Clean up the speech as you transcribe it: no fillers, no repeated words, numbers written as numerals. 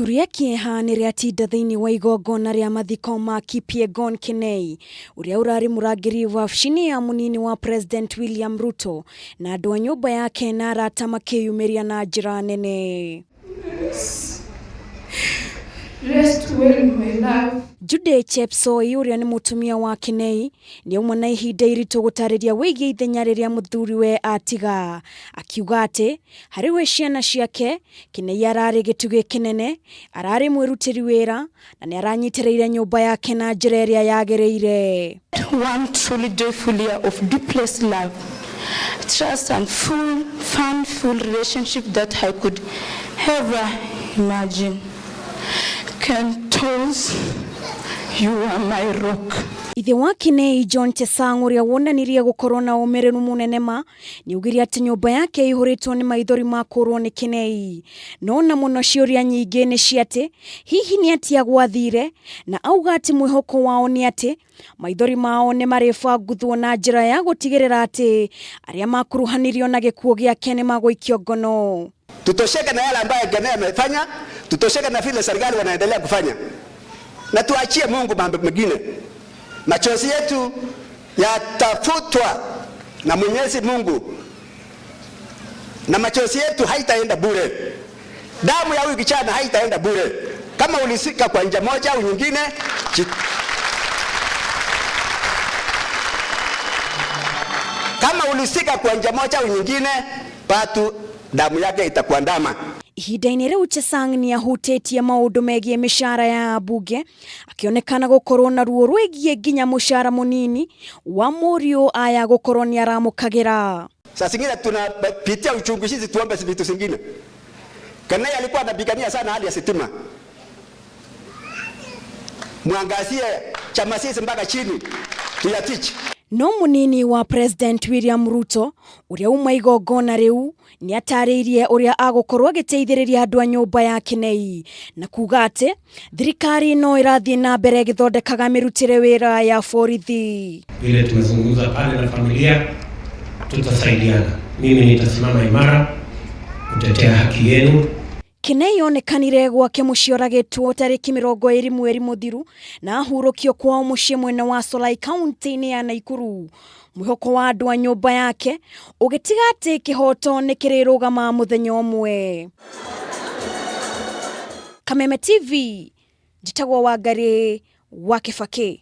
Itu rĩa kĩeha nĩ rĩatinda thĩinĩ wa igongona rĩa mathiko ma Kipyegon Kenei, ũrĩa ũrarĩ mũrangĩri wabici-inĩ ya mũnini wa President William Ruto, na andũ a nyũmba yake na arata makĩyumĩria na njĩra nene. Rest well, my love. Jude Chepsoi ũrĩa nĩ mũtumia wa Kenei nĩ auma na ihinda iritũ gũtarĩria wĩgiĩ ithenya rĩrĩa mũthuriwe atiga, akiuga atĩ harĩ we ciana ciake Kenei ararĩ gĩtugĩ kĩnene, ararĩ mwĩrutĩri wĩra na nĩ aranyitĩrĩire nyũmba yake na njĩra ĩrĩa yagĩrĩire. One truly joyful year of deepest love, trust and full, fun-filled relationship that I could ever imagine. Kentos, you are my rock. Ithe wa Kenei John Chesang ũrĩa wonanirie gũkorwo na ũmĩrĩru mũnene ma nĩaugire atĩ nyũmba yake ĩihũrĩtwo nĩ maithori ma kũrwo nĩ Kenei, no na mũno ciũria nyingĩ nĩ cia atĩ hihi nĩ atĩa gwathire, na auga atĩ mwĩhoko wao nĩ atĩ maithori mao nĩ marĩbanguthwo na njĩra ya gũtigĩrĩra atĩ arĩa makuruhanirio na gĩkuũ gĩake nĩ magũikio ngono. Tutosheke na yale ambayo Kenei amefanya, tutosheke na vile serikali wanaendelea kufanya, na tuachie Mungu mambo mengine. Machozi yetu yatafutwa na Mwenyezi Mungu, na machozi yetu haitaenda bure. Damu ya huyu kijana haitaenda bure. Kama ulisika kwa njia moja au nyingine, kama ulisika kwa njia moja au nyingine, batu damu yake itakuandama. Ihinda-inĩ rĩu Chesang nĩ ahutĩtie maũndũ megiĩ mĩcara ya ambunge, akĩonekana gũkorwo na ruo rwĩgiĩ nginya mũcara mũnini wa mũriũ aya gũkorwo nĩ aramũkagĩra. Saa zingine tunapitia uchungu sisi, tuombe vitu zingine. Kenei alikuwa anapigania sana hali ya sitima. Mwangazie chama sisi mpaka chini tuyatiche. No munini wa President William Ruto ũrĩa uma igongona rĩu nĩ atarĩirie ũrĩa agũkorwo agĩteithĩrĩria andũ a nyũmba ya Kenei na kuga atĩ thirikari no ĩrathiĩ na mbere ĩgĩthondekaga mĩrutĩre wĩra ya borithi. Vile tumezungumza pale na familia, tutasaidiana. Mimi nitasimama imara kutetea haki yenu. Kenei onekanire gwake mũciĩ oragĩtwo tarĩki 20 mweri mũthiru na ahurũkio kwao mũciĩ mwena wa Solai kaunti-inĩ ya Naikuru. Mwĩhoko wa andũ a nyũmba yake ũgĩtiga atĩ kĩhoto nĩ kĩrĩrũgama mũthenya ũmwe. Kameme TV, njĩtagwo Wangari wa Kĩbakĩ.